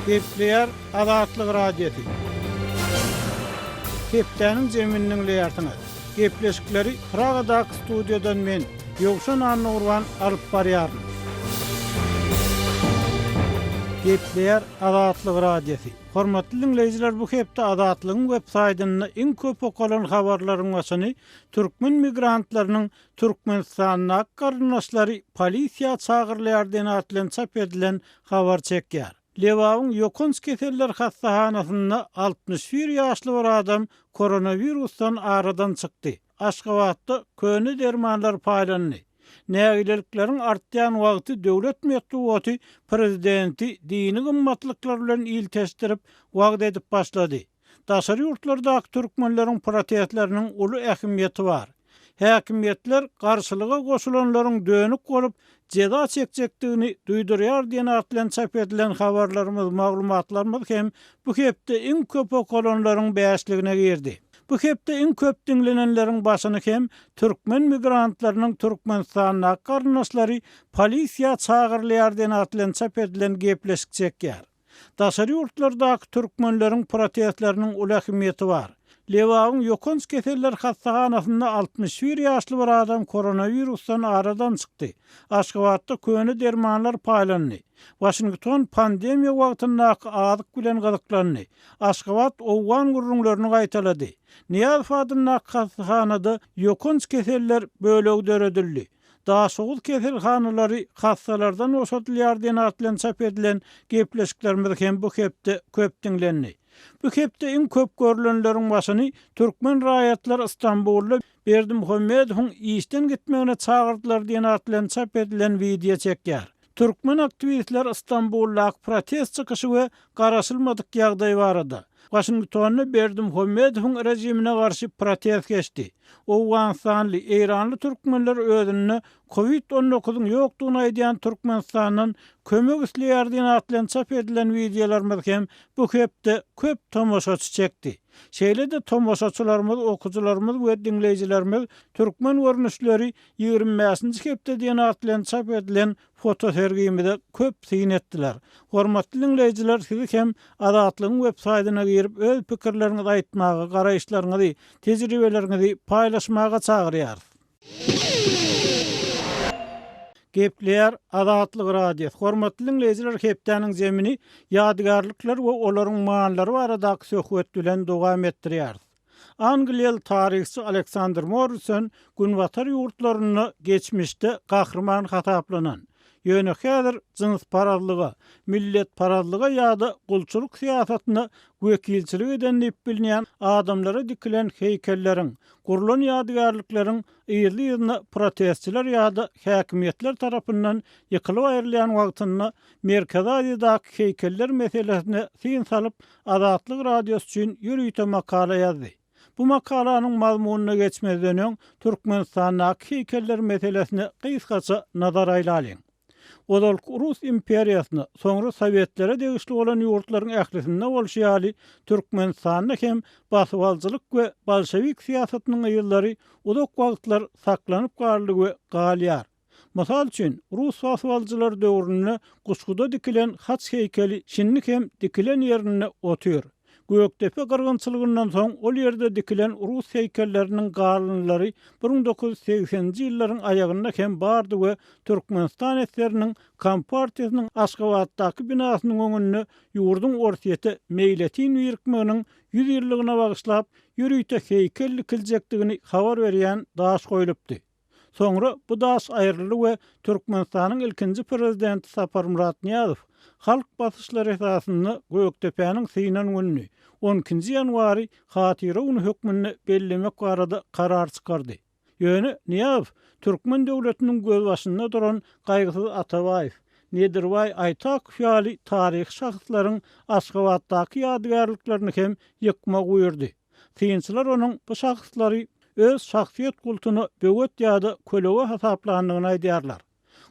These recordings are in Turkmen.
Gepleýär Azatlyk Radiosy. Hepdäniň jemini diňleýärsiňiz. Gepleşikleri Pragadaky studiýadan men, Ýowşan Annagurban alyp barýaryn. Gepleýär Azatlyk Radiosy. Hormatly diňleýjiler bu hepde Azatlygyň web saýtynda iň köp okalan habarlaryň başyny türkmen migrantlarynyň Türkmenistandaky garyndaşlary polisiýa çagyrylýar diýen at bilen çap edilen habar çekýär. Lebabyň ýokanç keseller hassahanasynda 61 ýaşly bir adam koronawirusdan aradan çykdy. Aşgabatda köne dermanlar paýlandy. Nägilelikleriň artýan wagty döwlet metbugaty prezidenti dini gymmatlyklar bilen ilteşdirip wagyz edip başlady. Daşary ýurtlardaky türkmenleriň protestleriniň uly ähmiýeti bar. Häkimiýetler garşylyga goşulanlaryň dönük bolup, jeza çekjekdigini duýdurýar diýen at bilen çap edilen habarlarymyz, maglumatlarymyz hem bu hepde iň köp okalanlaryň bäşligine girdi. Bu hepde iň köp diňlenenleriň başyny hem türkmen migrantlarynyň Türkmenistandaky garyndaşlary polisiýa çagyrylýar diýen at bilen çap edilen gepleşik çekýär. Daşary ýurtlardaky türkmenleriň protestleriniň uly ähmiýeti bar. Lebabyň ýokanç keseller hassahanasynda 61 ýaşly bir adam koronawirusdan aradan çykdy. Aşgabatda köne dermanlar paýlandy. Waşington pandemiýa wagtyndaky azyk bilen gyzyklandy. Aşgabat owgan gürrüňlerini gaýtalady. Nyýazow adyndaky hassahanada ýokanç keseller bölegi döredildi. Daşoguz keselhanalary hassalardan boşadylýar diýen at bilen çap edilen gepleşiklerimiz hem bu hepde köp diňlendi. Bu hepde iň köp görlenleriň başyny türkmen raýatlary Stambulda Berdimuhamedowyň işden gitmegine çagyrdylar diýen at bilen çap edilen wideo çekýär. Türkmen aktiwistler Stambuldaky protest çykyşy we garaşylmadyk ýagdaý barada, Waşingtonda Berdimuhamedowyň režimine garşy protest geçdi. Owganystanly, eýranly türkmenler özünde Covid on dokuzyň ýokdugyny aýdýan Türkmenistandan kömek isleýär diýen at bilen çap edilen wideolarymyz hem bu hepde köp tomaşaçy çekdi. Şeýle-de tomaşaçylarymyz, okyjylarymyz we diňleýjilerimiz türkmen görnüşleri 25-nji hepde diýen at bilen çap edilen fotosergimize köp syn etdiler. Hormatly diňleýjiler sizi hem Azatlygyň web saýdyna girip öz pikirleriňizi aýtmaga, garaýyşlaryňyzy, tejribeleriňizi paýlaşmaga çagyrýarys. Gepleýär Azatlyk Radiosy. Hormatly diňleýjiler hepdäniň zemini ýadygärlikler we olaryň manylary baradaky söhbet bilen dowam etdirýäris. Angliýaly taryhçy Aleksandr Morrison Günbatar ýurtlarynda geçmişde gahryman hasaplanan, ýöne häzir jynsparazlyga, milletparazlyga ýa-da gulçulyk syýasatyna wekilçilik eden diýip bilinýän adamlara dikilen heýkelleriň, gurlan ýadygärlikleriň yzly-yzyna protestçiler ýa-da häkimiýetler tarapyndan ýykylyp aýrylýan wagtynda Merkezi Aziýadaky heýkeller meselesine syn salyp, Azatlyk Radiosy üçin ýörite makala ýazdy. Bu makalanyň mazmunyna geçmezden öň, Türkmenistandaky heýkeller meselesine gysgaça nazar aýlalyň. Ozalky Rus imperiýasyna, soňra Sowetlere degişli bolan ýurtlaryň ählisinde bolşy ýaly, Türkmenistanda hem basybalyjylyk we bolşewik syýasatynyň yzlary uzak wagtlar saklanyp galdy we galýar. Mysal üçin, rus basybalyjylary döwründe Guşguda dikilen haç heýkeli şindi hem dikilen ýerinde otyr. Gökdepe gyrgynçylygyndan soň ol ýerde dikilen rus heýkelleriniň galyndylary 1980-nji ýyllaryň aýagynda hem bardy we Türkmenistan esgeriniň Kompartiýasynyň Aşgabatdaky binasynyň öňünde ýurduň Orsýete meýletin birikmeginiň 100 ýyllygyna bagyşlap ýörite heýkel dikiljekdigini habar berýän daş goýlupdy. Soňra bu daş aýryldy we Türkmenistanyň ilkinji Prezidenti Saparmyrat Nyýazow halk basyşlary esasynda Gökdepäniň synan gününi, on ikinji ýanwary Hatyra güni hökmünde bellemek barada karar çykardy. Ýöne Nyýazow türkmen döwletiniň gözbaşynda duran Gaýgysyz Atabaýew, Nedirbaý Aýtakow ýaly taryhy şahslaryň Aşgabatdaky ýadygärliklerini hem ýykmagy buýurdy. Synçylar onuň bu şahslary öz şahsyýet kultuna böwet ýa-da kölege hasaplandygyny aýdýarlar.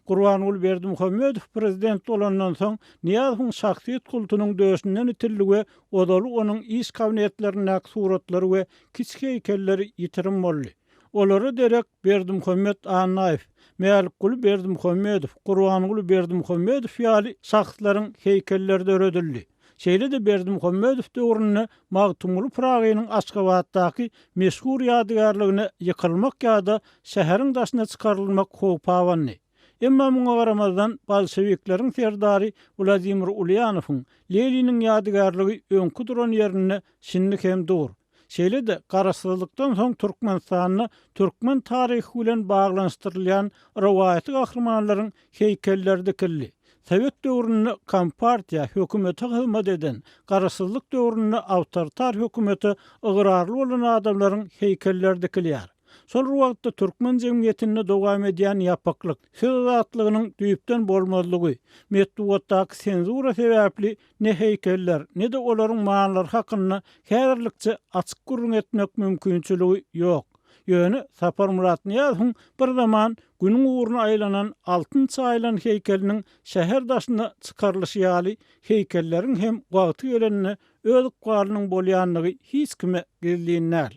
Gurbanguly Berdimuhamedow prezident bolandan soň Nyýazowyň şahsyýet kultunyň döşünden itildi we ozaly onuň iş kabinetlerindäki suratlary we kiçi heýkelleri ýitirim boldy. Olara derek Berdimuhamet Annaýew, Mälikguly Berdimuhamedow, Gurbanguly Berdimuhamedow ýaly şahslaryň heýkelleri döredildi. Şeýle-de Berdimuhamedow döwründe Magtymguly Pyragynyň Aşgabatdaky meşhur ýadygärligine ýykylmak ýa-da şäheriň daşyna çykarylmak howpy abandy. Emma muňa garamazdan, bolşewikleriň serdary Wladimir Ulýanowyň Leniniň ýadygärligi öňki duran ýerinde şindi hem dur. Şeýle-de, garaşsyzlykdan soň Türkmenistanda türkmen taryhy bilen baglanyşdyrylýan rowaýaty gahrymanlaryň heýkelleri dikildi. Sowet döwründe kompartiýa, hökümete hyzmat eden, garaşsyzlyk döwründe awtoritar hökümete ygrarly bolan adamlaryň heýkelleri dikilýär. Şol bir wagtda türkmen jemgyýetinde dowam edýän ýapyklyk, söz azatlygynyň düýpden bolmazlygy, metbugatdaky senzura sebäpli ne heýkeller, ne-de olaryň manylary hakynda häzirlikçe açyk gürrüň etmek mümkinçiligi ýok. Ýöne Saparmyrat Nyýazowyň bir zaman Günüň ugruna aýlanan altyn çaýylan heýkeliniň şäher daşyna çykarylyşy ýaly heýkelleriň hem wagty gelende öz ykbalynyň bolýandygy hiç kime gizlin däl.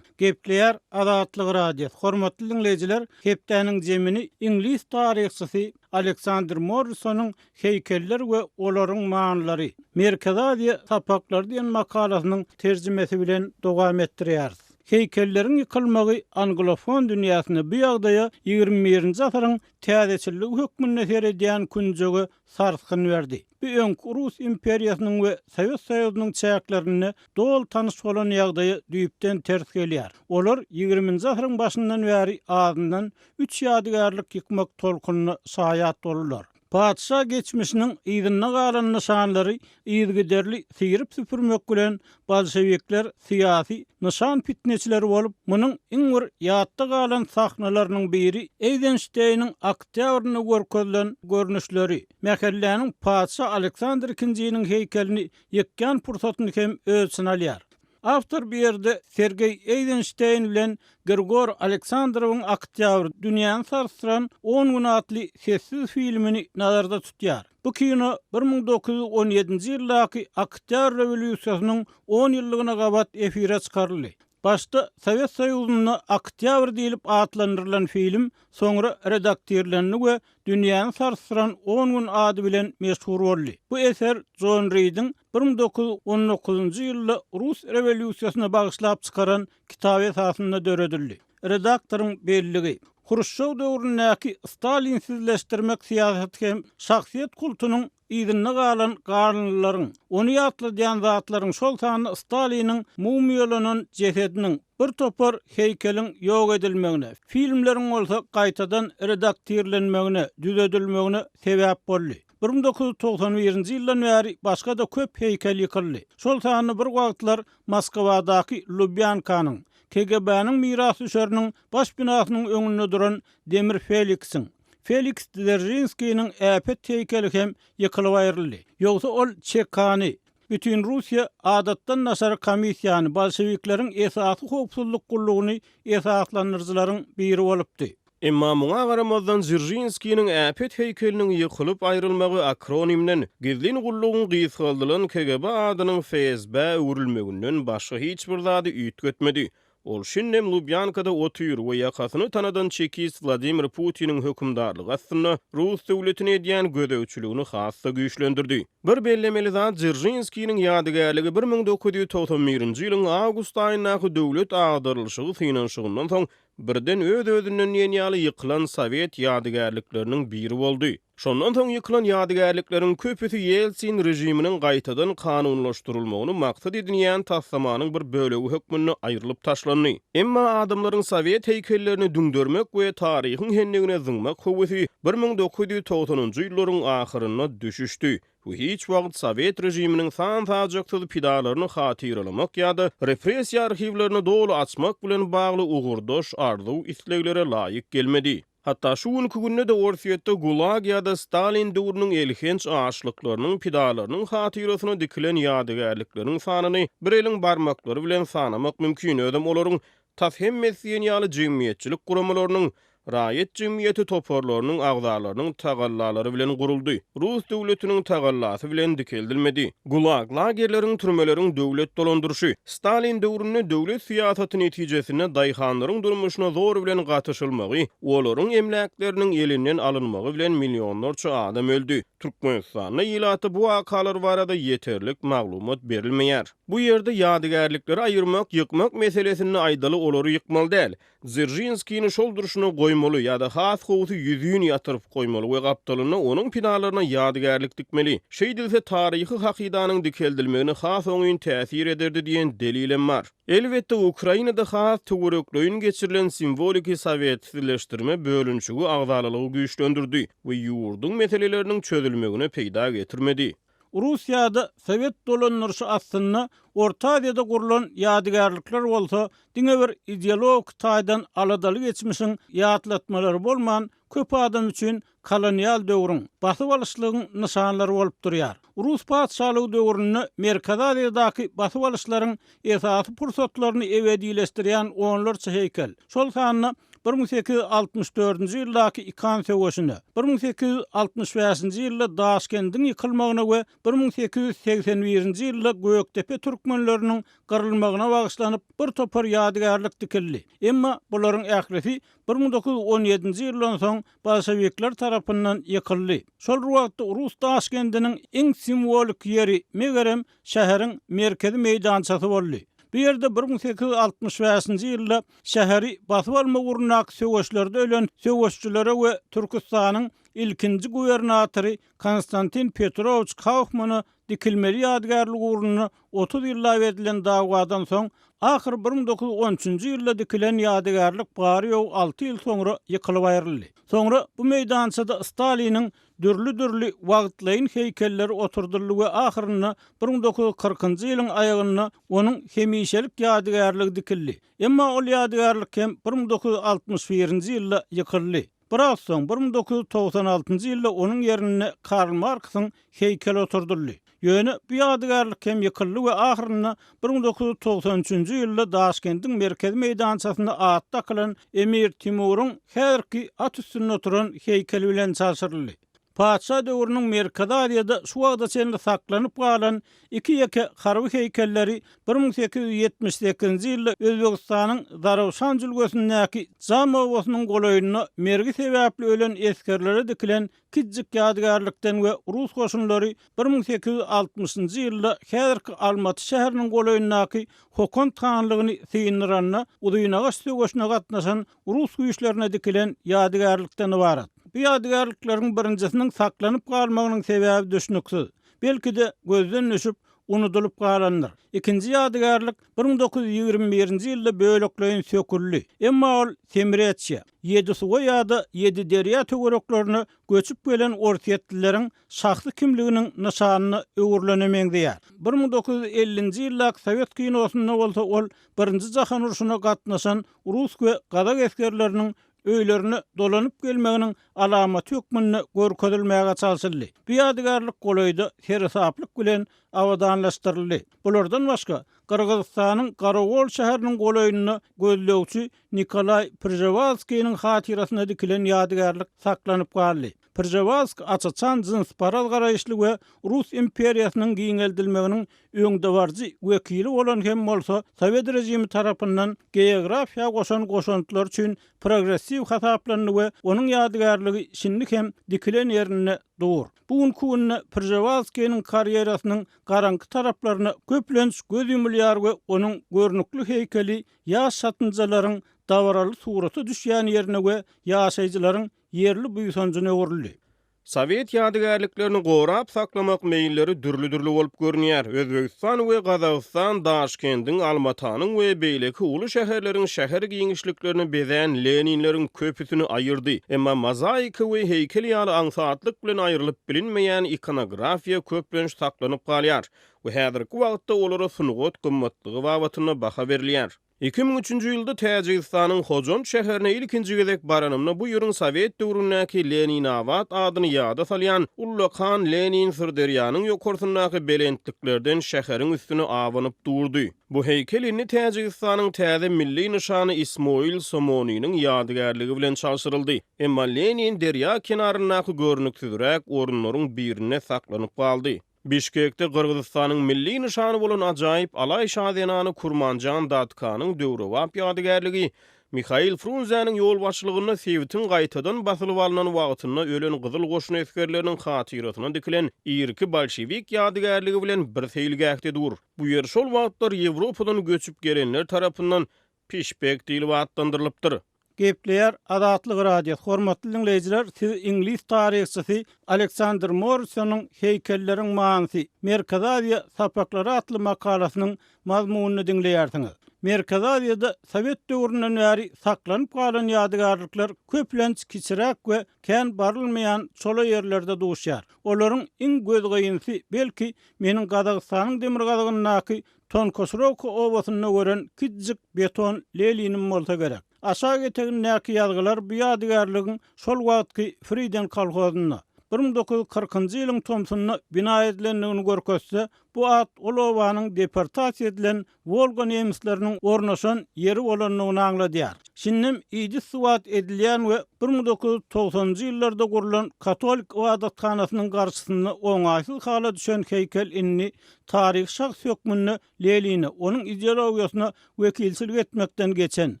Gepleýär Azatlyk Radiosy. Hormatly diňleýjiler, hepdäniň jemini iňlis taryhçysy Aleksandr Morrisonyň Heýkeller we olaryň manylary, Merkezi Aziýa sapaklary diýen makalasynyň terjimesi bilen dowam etdirýäris. Heýkelleriň ýykylmagy anglofon dünýäsinde bu ýagdaýa ýigrimi birinji asyryň täzeçilligi hökmünde seredýän künjege sarsgyn berdi. Bu öňki Rus imperiýasynyň we Sowet Soýuzynyň çäklerinde doly tanyş bolan ýagdaýa düýpden ters gelýär. Olar ýigriminji asyryň başyndan bäri azyndan üç ýadygärlik ýykmak tolkunyna şaýat boldular. Patyşa geçmişiniň yzynda galan nyşanlary yzygiderli syryp-süpürmek bilen bolşewikler syýasy nyşan pitneçileri bolup, munuň iň bir ýatda galan sahnalarynyň biri Eýzenşteýniň oktýabrynda görkezilen görnüşleri, mähelläniň patyşa Aleksandr II-niň heýkelini ýykýan pursatyny hem öz içine alýar. Awtor bu ýerde Sergeý Eýzenşteýn bilen Grigor Aleksandrowyň Oktýabr, dünýäni sarsdyran on gün atly sessiz filmini nazarda tutýar. Bu kino 1917-nji ýyldaky Oktýabr rewolýusiýasynyň on ýyllygyna gabat efire çykaryldy. Başda Sowet Soýuzynda Oktýabr diýlip atlandyrylan film soňra redaktirlendi we Dünýäni sarsdyran on gün ady bilen meşhur boldy. Bu eser Jon Ridiň 1919-njy ýylda rus rewolýusiýasyna bagyşlap çykaran kitaby esasynda döredildi. Redaktoryň belligi, Hruşçow döwründäki stalinsizleşdirmek syýasaty hem şahsyýet kultunyň yzynda galan galyndylaryň, ony ýatladýan zatlaryň, şol sanda Staliniň mumyýalanan jesediniň, bir topar heýkeliň ýok edilmegine, filmleriň bolsa gaýtadan redaktirlenmegine, düzedilmegine sebäp boldy. 1991-nji ýyldan bäri başga-da köp heýkel ýykyldy. Şol sanda bir wagtlar Moskwadaky Lubýankanyň, KGB-niň mirasdüşeriniň baş binasynyň öňünde duran Demir Feliksiň, Feliks Dzeržinskiniň äpet heýkeli hem ýykylyp aýryldy. Ýogsa ol ÇK-ny, Bütinrussiýa adatdan daşary komissiýany, bolşewikleriň esasy howpsuzlyk gullugyny esaslandyryjylaryň biri bolupdy. Emma muňa garamazdan Dzeržinskiniň äpet heýkeliniň ýykylyp aýrylmagy akronimden, gizlin gullugyň gysgaldylan KGB adynyň FSB-ä öwrülmeginden başga hiç bir zady üýtgetmedi. Ol şindem Lubýankada otyr we ýakasyny tanadan çekist Wladimir Putiniň hökümdarlygy astynda rus döwletine edýän gözegçiligini has-da güýçlendirdi. Bir bellemeli zat, Dzeržinskiniň ýadygärligi 1991-nji ýylyň awgust aýyndaky döwlet agdarylyşygy synanyşygyndan soň birden öz-özünden diýen ýaly ýykylan sowet ýadygärlikleriniň biri boldy. Şondan soň ýykylan ýadygärlikleriň köpüsi Ýeltsin režiminiň gaýtadan kanunlaşdyrylmagyny maksat edinýän taslamanyň bir bölegi hökmünde aýrylyp taşlandy. Emma adamlaryň sowet heýkellerini düňdermek we taryhyň hendigine zyňmak höwesi 1990-njy ýyllaryň ahyrynda düşüşdi we hiç wagt sowet režiminiň san-sajaksyz pidalaryny hatyralamak ýa-da repressiýa arhiwlerini doly açmak bilen bagly ugurdaş arzuw-isleglere laýyk gelmedi. Hatda şu günki günde-de Orsýetde Gulag ýa-da Stalin döwrüniň elhenç açlyklarynyň pidalarynyň hatyrasyna dikilen ýadygärlikleriň sanyny bir eliň barmaklary bilen sanamak mümkin, özem olaryň tas hemmesi diýen ýaly jemgyýetçilik guramalarynyň, Raýat jemgyýeti toparlarynyň agzalarynyň tagallalary bilen guruldy. Rus döwletiniň tagallasy bilen dikeldilmedi. Gulag, lagerleriň, türmeleriň döwlet dolandyryşy. Stalin döwründe döwlet syýasaty netijesinde daýhanlaryň durmuşyna zor bilen gatyşylmagy, olaryň emläkleriniň elinden alynmagy bilen millionlarça adam öldi. Türkmenistanda ilata bu wakalar barada ýeterlik maglumat berilmeýär. Bu ýerde ýadygärlikleri aýyrmak, ýykmak meselesinde aýdaly olary ýykmaly däl. Dzeržinskini şol durşuna goýmaly ýa-da has gowusy ýüzin ýatyryp goýmaly we gapdalynda onuň pidalaryna ýadygärlik dikmeli. Şeýdilse taryhy hakydanyň dikeldilmegine has oňyn täsir ederdi diýen delilem bar. Elbetde Ukrainada has töwerekleýin geçirilen simwoliki sowetsizleşdirme bölünişigi agzalalygy güýçlendirdi we ýurduň meseleleriniň çözülmegine peýda getirmedi. Russiýada sowet dolandyryşy astynda Orta Aziýada gurlan ýadygärlikler bolsa diňe bir ideologik taýdan aladaly geçmişiň ýatlatmalary bolman, köp adam üçin kolonial döwrüň, basyp alyşlygyň nyşanlary bolup durýar. Rus patyşalygy döwründe Merkezi Aziýadaky basyp alyşlaryň esasy pursatlaryny ebedileşdirýän onlarça heýkel, şol sanda 1864-nji ýyldaky Ikan söweşine, 1865-nji ýylda Daşkendiň ýykylmagyna we 1881-nji ýylda Gökdepe türkmenleriniň gyrylmagyna bagyşlanyp bir topar ýadygärlik dikildi. Emma bularyň ählisi 1917-nji ýyldan soň bolşewikler tarapyndan ýykyldy. Şol bir wagtda rus Daşkendiniň iň simwolik ýeri, megerem, şäheriň merkezi meýdançasy boldy. Bu ýerde 1865-nji ýylda şäheri basyp almak ugrundaky söweşlerde ölen söweşçilere we Türküstanyň ilkinji gubernatory Konstantin Petrowiç Kaufmana dikilmeli ýadygärlik ugrunda 30 ýyllap edilen dawadan soň, ahyr 1913-nji ýylda dikilen ýadygärlik bary-ýogy alty ýyl soňra ýykylyp aýryldy. Soňra bu meýdançada Staliniň dürli-dürli wagtlaýyn heýkelleri oturdyldy we ahyrynda 1940-njy ýylyň aýagynda onuň hemişelik ýadygärligi dikildi. Emma ol ýadygärlik hem 1961-nji ýylda ýykyldy. Biraz soň, 1996-njy ýylda onuň ýerinde Karl Marksyň heýkeli oturdyldy. Ýöne bu ýadygärlik hem ýykyldy we ahyrynda 1993-nji ýylda Daşkendiň merkezi meýdançasynda ady dakylan Emir Timuryň häzirki at üstünde oturan heýkeli bilen çalşyryldy. Patyşa döwrüniň Merkezi Aziýada şu wagta çenli saklanyp galan iki-ýeke harby heýkelleri 1878-nji ýylda Özbegistanyň Zarowşan jülgesindäki Jam obasynyň golaýynda mergi sebäpli ölen esgerlere dikilen Kiçijik ýadygärlikden we rus goşunlary 1860-njy ýylda häzirki Almaty şäheriniň golaýyndaky Hokand hanlygyny syndyranda Uzynagaç söweşine gatnaşan rus güýçlerine dikilen ýadygärlikden ybarat. Bu ýadygärlikleriň birinjisiniň saklanyp galmagynyň sebäbi düşnüksiz. Belki-de, gözden düşüp, unudylyp galandyr. Ikinji ýadygärlik 1921-nji ýylda bölekleýin söküldi. Emma ol Semreçýe, Ýedisuwa ýa-da Ýediderýa töwereklerine göçüp gelen orsýetlileriň şahsy kimliginiň nyşanyna öwrülene meňzeýär. 1950-nji ýyldaky sowet kinosynda bolsa ol Birinji jahan urşuna gatnaşan rus we gazak esgerleriniň öýlerine dolanyp gelmeginiň alamaty hökmünde görkezilmäge çalşyldy. Bu ýadygärlik golaýda seresaplyk bilen abadanlaşdyryldy. Bulardan başga, Gyrgyzystanyň Garagol şäheriniň golaýynda gözlegçi Nikolaý Pržewalskiniň hatyrasyna dikilen ýadygärlik saklanyp galdy. Pržewalsk aç-açan jynsparaz garaýyşly we Rus imperiýasynyň giňeldilmeginiň öňdebaryjy wekili bolan hem bolsa, sowet režimi tarapyndan geografiýa goşan goşantlary üçin progressiw hasaplandy we onuň ýadygärligi şindi hem dikilen ýerinde dur. Bu günki günde Pržewalskiniň karýerasynyň garaňky taraplaryna köplenç göz ýumulýar we onuň görnükli heýkeli ýaş çatynjalaryň dabaraly surata düşýän ýerine we ýaşaýjylaryň ýerli buýsanjyna öwrüldi. Sowet ýadygärliklerini gorap saklamak meýilleri dürli-dürli bolup görünýär. Özbegistan we Gazagystan Daşkendiň, Almatanyň we beýleki uly şäherleriň şäher giňişliklerini bezän Leninleriň köpüsini aýyrdy. Emma mozaika we heýkel ýaly aňsatlyk bilen aýrylyp bilinmeýän ikonografiýa köplenç saklanyp galýar we häzirki wagtda olara sungat gymmatlygy babatynda baha berilýär. 2003-nji ýylda Täjigistanyň Hojant şäherine ilkinji gezek baranymda bu ýeriň sowet döwründäki Leninabat adyny ýada salýan ullakan Lenin Syrderýanyň ýokarsyndaky belentliklerden şäheriň üstüne abanyp durdy. Bu heýkel indi Täjigistanyň täze milli nyşany Ismoil Somoniniň ýadygärligi bilen çalşyryldy. Emma Lenin derýa kenaryndaky görnüksizräk orunlaryň birinde saklanyp galdy. Bişkekde Gyrgyzystanyň milli nyşany bolan ajaýyp alaý şa zenany Kurmanjan Datkanyň döwrebap ýadygärligi Mihail Frunzäniň ýolbaşçylygynda sebitiň gaýtadan basylyp alnan wagtynda ölen Gyzyl goşun esgerleriniň hatyrasyna dikilen irki bolşewik ýadygärligi bilen bir seýilgähde dur. Bu ýer şol wagtlar Ýewropadan göçüp gelenler tarapyndan Pişbek diýlip atlandyrylypdyr. Gepleýär Azatlyk Radiosy, Hormatly diňleýjiler, siz iňlis taryhçysy Aleksandr Morrisonyň Heýkelleriň manysy, Merkezi Aziýa sapaklary atly makalasynyň mazmunyny diňleýärsiňiz. Merkezi Aziýada sowet döwründen bäri saklanyp galan ýadygärlikler köplenç kiçiräk we kän barylmaýan çola ýerlerde duşýar. Olaryň iň gözgynsy, belki, meniň Gazagystanyň demirgazygyndaky Tonkoşrowka obasynda gören kiçijik beton Leninim bolsa gerek. Aşak etegindäki ýazgylar bu ýadygärligiň şol wagtky Friden kolhozynda, 1940-njy ýylyň tomsunda bina edilendigini görkezse, bu at ol obanyň deportasiýa edilen Wolga nemisleriniň ornaşan ýeri bolandygyny aňladýar. Şindem idis-suwat edilýän we 1990-njy ýyllarda gurlan katolik ybadathanasynyň garşysynda oňaýsyz hala düşen heýkel indi taryhy şahs hökmünde Lenine, onuň ideologiýasyna wekilçilik etmekden geçen,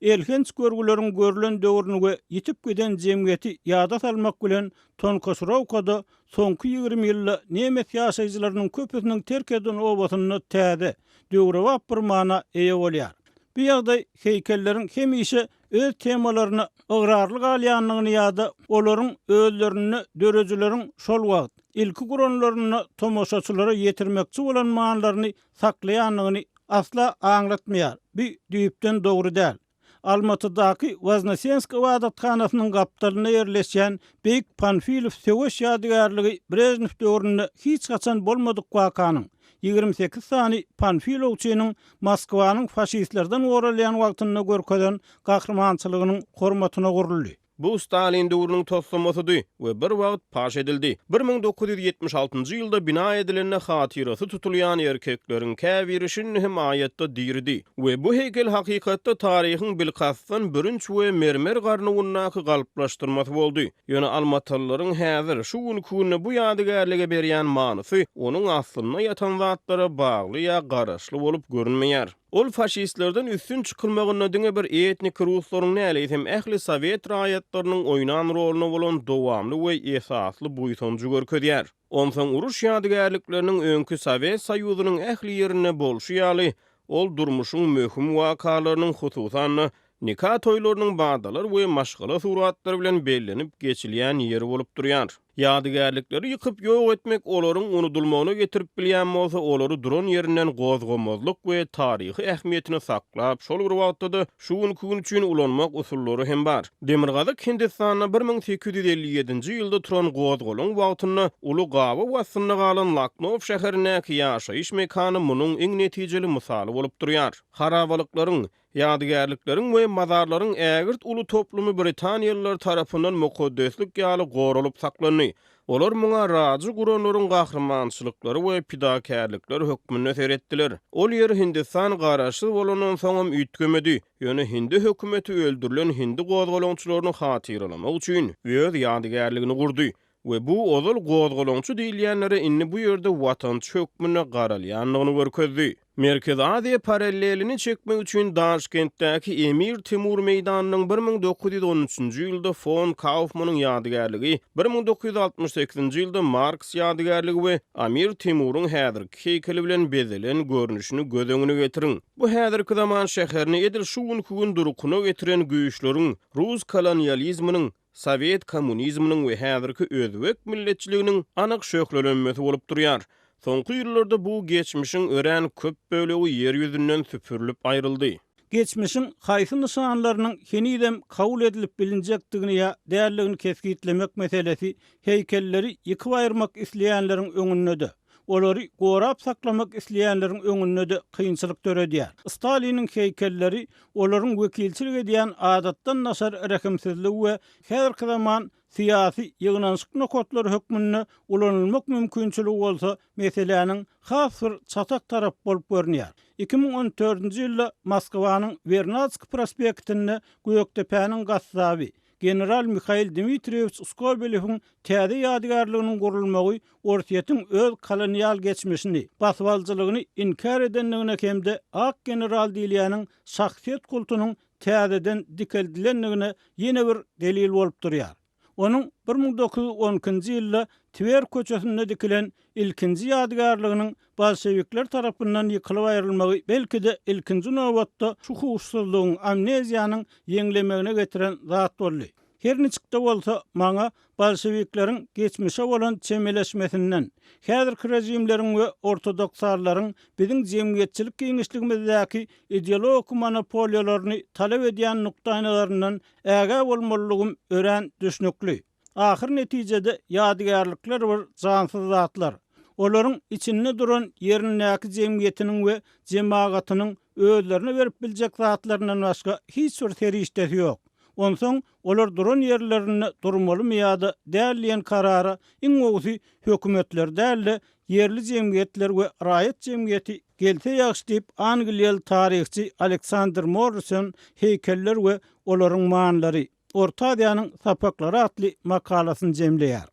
elhenç görgüleriň görlen döwrüni we ýitip giden jemgyýeti ýada salmak bilen Tonkoşrowkada soňky 20 ýylda nemes ýaşaýjylarynyň köpüsiniň terk eden obasynda täze, döwrebap bir mana eýe bolýar. Bu ýagdaý heýkelleriň hemişe öz temalaryna ygrarly galýandygyny ýa-da olaryň özlerinde döredijileriň şol wagt, ilki guranlarynda tomaşaçylara ýetirmekçi bolan manylaryny saklaýandygyny asla aňlatmaýar. Bu düýpden dogry däl. Almatydaky Woznesensk ybadathanasynyň gapdalynda ýerleşýän Beýik Panfilow söweş ýadygärligi Brežnew döwründe hiç haçan bolmadyk wakanyň, 28 sany panfilowçynyň Moskwanyň faşistlerden goralýan wagtynda görkezen gahrymançylygynyň hormatyna guruldy. Bu Stalin döwrüniň toslamasydy we bir wagt paş edildi. 1976-njy ýylda bina edilende hatyrasy tutulýan erkekleriň käbiri şindi hem aýatda diridi we bu heýkel hakykatda taryhyň bilkastdan bürünç we mermer garnuwyndaky galplaşdyrmasy boldy. Ýöne almatalylaryň häzir, şu günki günde bu ýadygärlige berýän manysy onuň aslynda ýatan zatlara bagly ýa garaşly bolup görünmeýär. Ol faşistlerden üstün çykylmagynda diňe bir etniki ruslaryň däl, eýsem ähli sowet raýatlarynyň oýnan roluna bolan dowamly we esasly buýsanjy görkezýär. Onsoň uruş ýadygärlikleriniň öňki Sowet Soýuzynyň ähli ýerinde bolşy ýaly, ol durmuşyň möhüm wakalarynyň, hususan-da, nika toýlarynyň badalar we maşgala suratlary bilen bellenip geçilýän ýeri bolup durýar. Ýadygärlikleri ýykyp ýok etmek olaryň unudylmagyna getirip bilýän bolsa, olary duran ýerinden gozgamazlyk we taryhy ähmiýetini saklap, şol bir wagtda-da şu günki gün üçin ulanmak usullary hem bar. Demirgazyk Hindistanda 1857-nji ýylda turan gozgalaň wagtynda uly gabaw astynda galan Laknow şäherindäki ýaşaýyş mekany munuň iň netijeli mysaly bolup durýar. Harabalyklaryň, ýadygärlikleriň we mazarlaryň ägirt uly toplumy britaniýalylar tarapyndan mukaddeslik ýaly goralyp saklandy. Olar muňa rajy guranlaryň gahrymançylyklary we pidakärlikleri hökmünde seretdiler. Ol ýer Hindistan garaşsyz bolandan soňam üýtgemedi, ýöne hindi hökümeti öldürilen hindi gozgalaňçylaryny hatyralamak üçin öz ýadygärligini gurdy we bu ozal gozgalaňçy diýilýänlere indi bu ýerde watançy hökmünde garalýandygyny görkezdi. Merkezi Aziýa parallelini çekmek üçin Daşkentdäki Emir Timur meýdanynyň 1913-nji ýylda fon Kaufmanyň ýadygärligi, 1968-nji ýylda Marks ýadygärligi we Amir Timuryň häzirki heýkeli bilen bezelen görnüşini göz öňüne getiriň. Bu häzirki zaman şäherini edil şu günki gün durkuna getiren güýçleriň, rus kolonializminiň, sowet kommunizminiň we häzirki özbek milletçiliginiň anyk şöhlelenmesi bolup durýar. Soňky ýyllarda bu geçmişiň örän köp bölegi ýer ýüzünden süpürilip aýryldy. Geçmişiň haýsy nyşanlarynyň henizem kabul edilip bilinjekdigini ýa däldigini kesgitlemek meselesi heýkelleri ýykyp aýyrmak isleýänleriň öňünde-de. olary gorap saklamak isleýänleriň öňünde-de kynçylyk döredýär. Staliniň heýkelleri olaryň wekilçilik edýän adatdan daşary rehimsizligi we häzirki zaman syýasy ýygnanyşyk nokatlary hökmünde ulanylmak mümkinçiligi bolsa meseläniň has bir çatak tarapy bolup görünýär. 2014-nji ýylda Moskwanyň Wernadskiý prospektinde Gökdepäniň gassaby, general Mihail Dmitriýewiç Skobelewiň täze ýadygärliginiň gurulmagy Orsýetiň öz kolonial geçmişini, basybalyjylygyny inkär edendigine hem-de ak general diýilýäniň şahsyýet kultunyň täzeden dikeldilendigine ýene bir delil bolup durýar. Onuň 1912-nji ýylda Twer köçesinde dikilen ilkinji ýadygärliginiň bolşewikler tarapyndan ýykylyp aýrylmagy belki-de ilkinji nobatda şu huşsuzlygyň, amneziýanyň ýeňlemegine getiren zat boldy. Her niçik-de bolsa, maňa bolşewikleriň geçmişe bolan çemeleşmesinden, häzirki režimleriň we ortodoksallaryň biziň jemgyýetçilik giňişligimizdäki ideologik monopoliýalaryny talap edýän nukdaýnazaryndan ägä bolmalydygym örän düşnükli. Ahyr netijede ýadygärlikler bir jansyz zatlar. Olaryň içinde duran ýerindäki jemgyýetiniň we jemagatynyň özlerine berip biljek zatlaryndan başga hiç bir serişdesi ýok. Onsoň olar duran ýerlerinde durmalymy ýa-da däl diýen karara iň gowusy hökümetler däl-de, ýerli jemgyýetler we raýat jemgyýeti gelse ýagşy diýip, angliýaly taryhçy Aleksandr Morrison Heýkeller we olaryň manylary, Orta Aziýanyň sapaklary atly makalasyny jemleýär.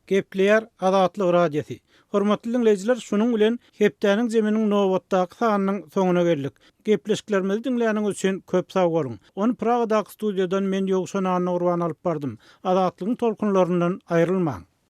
Gepleýär Azatlyk Radiosy. Hormatly diňleýjiler, şunuň bilen hepdäniň zeminiň nobatdaky sanynyň soňuna geldik. Gepleşiklerimizi diňläniňiz üçin köp sag boluň. Ony Pragadaky studiýadan men Ýowşan Annagurban alyp bardym. Azatlygyň tolkunlaryndan aýrylmaň.